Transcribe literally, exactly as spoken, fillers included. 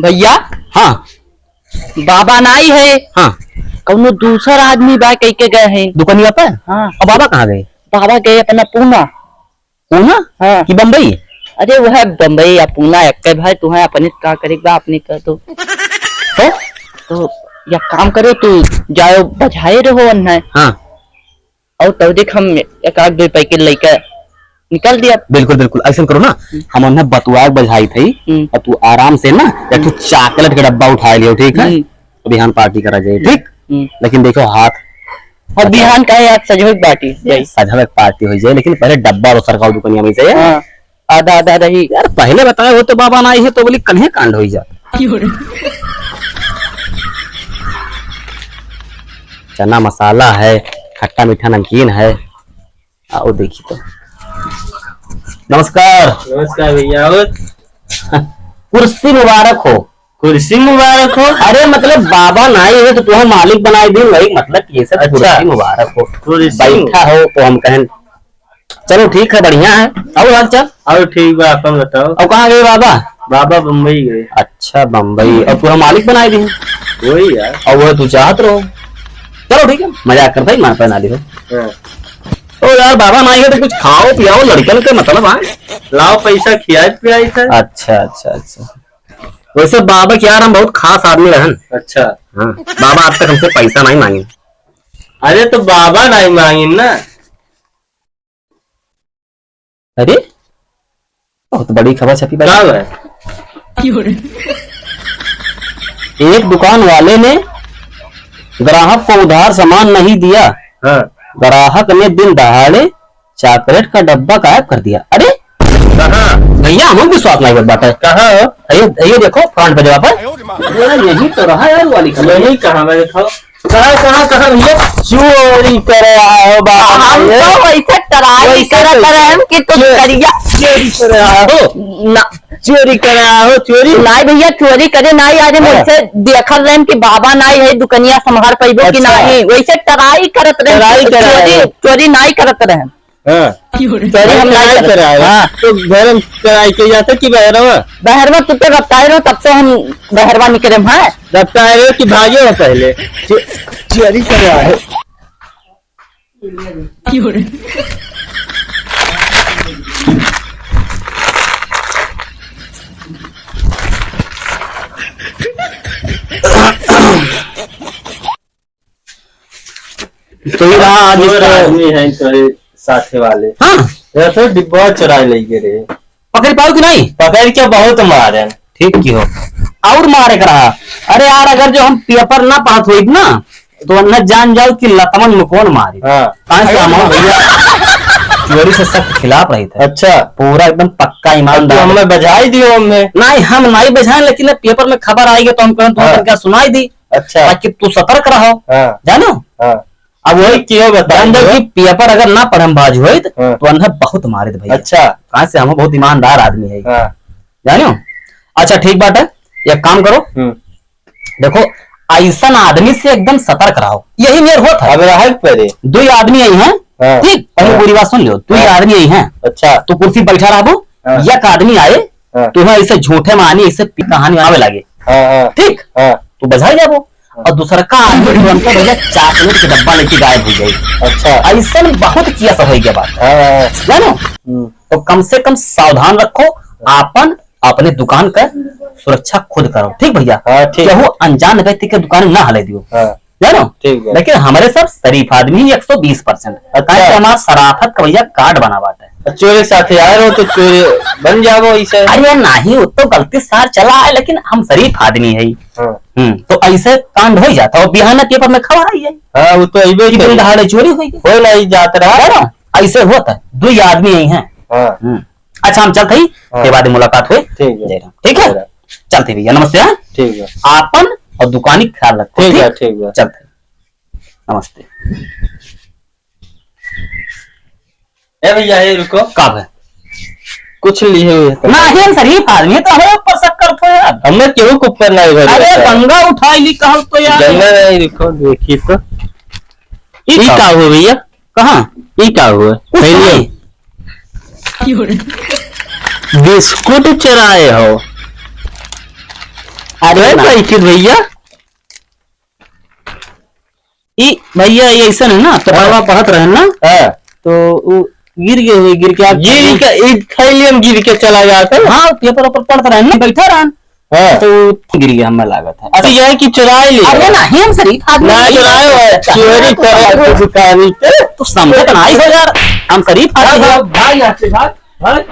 भैया। हाँ। बाबा नाई है। हाँ। कौनो दूसर आदमी बा कह के गए हैं। दुकनिया पे? हाँ। और बाबा कहाँ गए? बाबा गए अपना पूना। पूना? हाँ। कि बम्बई? अरे वह बम्बई या पूना एक भाई, तू है अपने का करे बा, अपने कर दो। तो? तो या काम करो, तू जाओ बजाए रहो अन्ना। हाँ। और तब देख हम एक आध दो पैकेट लेके निकल दिया। बिल्कुल, बिल्कुल, ऐसा करो ना, हम्म। हम उन्हें बतुआ के बजाई थी, हम्म। और तू आराम से ना एक ठो चॉकलेट का डब्बा उठा लियो, ठीक है? हम्म। तो बिहान पार्टी करा जाए, ठीक? हम्म। लेकिन देखो हाथ और बिहान का है, आज सजवे की पार्टी। सजवे की पार्टी हो जाए, लेकिन पहले डब्बा और सरकाओ दुकनिया में से। हाँ। आधा आधा रही। यार, पहले बताए हो तो बाबा ना आई है, तो बोली कन्हे कांड हो ही जाता। क्यों रे? चना मसाला है, खट्टा मीठा नमकीन है। आओ देखी तो। नमस्कार। नमस्कार भैया। और? कुर्सी मुबारक हो। कुर्सी मुबारक हो। अरे, मतलब, बाबा ना आई है तो तुम्हें मालिक बनाए दी, वही मतलब कि ये सब। अच्छा। कुर्सी मुबारक हो। कुर्सी बैठा हो तो हम कहें चलो ठीक है, बढ़िया है। और हाल चाल? और ठीक बा, अपन बताओ। और कहाँ गए बाबा? बाबा बम्बई गए। अच्छा, बम्बई। और पूरा मालिक बनाए दी। वही यार। और वो तू चाहत रहो। चलो ठीक है, मजाक करता ही मान पहना दी हो। हाँ। ओ यार, बाबा ना आए तो कुछ खाओ पियाओ, लड़कन के मतलब आए। लाओ पैसा खियाए पियाए था। अच्छा, अच्छा, अच्छा। वैसे बाबा के यार हम बहुत खास आदमी रहन। अच्छा। हाँ, बाबा आज तक हमसे पैसा नहीं मांगे। अरे तो बाबा नहीं मांगे ना। अरे, बहुत बड़ी खबर छपी भाई। क्या हुआ है? एक दुकान वाले ने ग्राहक को उधार सामान नहीं दिया। हाँ। ग्राहक ने दिन दहाड़े चॉकलेट का डब्बा गायब कर दिया। अरे कहाँ? भैया, हम विश्वास नहीं होत बाटे। कहाँ हो? ये, ये देखो फ्रंट पेजवा पर। अरे, यही तो रहा यार, वाली खबर। यही कहाँ मैं दिखाओ? कहाँ, कहाँ, कहाँ भैया? चोरी करे आए हो बाबा। हम तो वैसे ट्राई करत रहे हम कि तू चोरी करे आए हो? ना। चोरी करे आए हो, चोरी? नाई भैया, चोरी करे नाई, आज हम हाँ। वैसे देखत रहे हम कि बाबा नाई है, दुकनिया संभार पैबो कि अच्छा। नाई, वैसे ट्राई करत रहे हम। ट्राई करे आए हो। चोरी, चोरी नाई करत रहे हम। हाँ। चोरी हम नाई करत रहे हैं। हाँ। तो घर में चढ़ाई के जाते कि बहरवा? बहरवा तू तो रफ्तार हो, तब से हम बहरवा निकले हैं। रफ्तार हो कि भागे हो पहले? चो-, चोरी कर रहा है। तो ये रहा आज और इसको आदमी है तो ये साथे वाले। हाँ। ये तो डिब्बा चुराए ले गए रहे। पकड़ पाओ कि नहीं? पकड़ के बहुत मारे। ठीक की हो। और मारे का रहा। अरे यार, अगर जो हम पेपर ना पास होई ना, तो न जान जाओ कि लतमन में कौन मारे। हाँ। कहाँ से हम भैया चोरी से सख्त खिलाफ रही था। अच्छा। पूरा एकदम पक्का ईमानदार। तो हमें बजाई दियो हमने। नहीं, हम नहीं बजाए, लेकिन पेपर में खबर आएगी तो हम कहें, तुम हाँ। क्या सुनाई दी। अच्छा। ताकि तू सतर्क रहो। हाँ। जानो? हाँ। अब वही क्यों बताई जान जाओ हो? कि पेपर अगर ना पढ़म बाज होइत, हाँ। तो अन्हे बहुत मारित भैया। अच्छा। कहाँ से हम बहुत ईमानदार आदमी है। हाँ। जानो? अच्छा, ठीक बात है, एक काम करो। हम्म। देखो, ऐसन आदमी से एकदम सतर्क रहो, यही मेर होत है। अब रहे के पड़े। दो आदमी आई हैं, हाँ। ठीक, पहले हाँ। पूरी बात सुन लो। दो हाँ। आदमी आई हैं, अच्छा। तू कुर्सी बैठा रहबो, हाँ। एक आदमी आए, हाँ। तुम्हें ऐसे झूठे मानी, ऐसे पी-, कहानी आवे लागे। हाँ, हाँ। ठीक? हाँ। तू बजाई जाबो। हाँ। और दूसर का आदमी तुरंत भैया चॉकलेट के डब्बा लेके गायब हो जाए। अच्छा। ऐसन बहुत किया सब हो गया बात। हाँ, हाँ, हाँ। जानो? हम्म। तो कम से कम सावधान रखो, हाँ। आपन, अपने दुकान का सुरक्षा खुद करो। ठीक भैया? हाँ, ठीक। केहू अनजान व्यक्ति के दुकान ना हले दियो। हाँ। जानो? ठीक है। लेकिन हमारे सब शरीफ आदमी ही एक सौ बीस परसेंट। अच्छा। काहे कि हमार शराफत का भैया कार्ड बना बाटे। चोरी साथे आए रहो तो चोरी बन जाबो ऐसे। अरे नहीं, वो तो गलती सार चला है, लेकिन हम शरीफ आदमी है। हाँ। हम्म, तो ऐसे कांड हो ही जाता है। और बिहाना पेपर में खबर आई है। हाँ, वो तो अइबे कि दिन करे। दहाड़े चोरी हुई। हो नहीं जात रहा। है ना? ऐसे होता है। दो ही आदमी यही हैं। हाँ। हम्म। अच्छा, हम चलते ही, हाँ। के बाद मुलाकात हुई। ठीक है। जय राम। ठीक है? जय राम। चलते भैया, नमस्ते, हाँ? ठीक है। आपन और दुकानी ख्याल रखो, ठीक है, ठीक? ठीक है। चलते। नमस्ते। ए भैया, ए रुको। का बे? कुछ लिए हुए तो। ना, हम शरीफ आदमी, तो हमें ऊपर शक करत हो यार। हमें केहू के ऊपर नहीं भरोसा। अरे, गंगा उठाई ली कहल तो यार। गंगा नहीं, रुको, देखी तो। ई ई का? का हुआ भैया? कहाँ? ई का हुआ? कुछ पहले नहीं। बिस्कुट चुराए हो। अरे अरे ना। भाई, किस भैया? ई भैया, ये ऐसन है ना, तो हाँ। पढ़वा पढ़त रहे ना, हाँ। तो वो गिर गए हुए, गिर के आप गिर के, ई थैली में गिर के चला जाता है। हाँ, पेपर ऊपर पढ़त रहे ना, बैठा रहन। हाँ। तो वो गिर गया, हमें लागत है। अच्छा, यह है कि चुराए ले अरे गया। ना, हम शरीफ आदमी ना नहीं चुराए है। हुआ है, चोरी करे तो दुकानी पे। तो समझत नहीं हो यार, हम शरीफ आदमी भाग, हैं। भाग यहाँ से, भाग, भाग।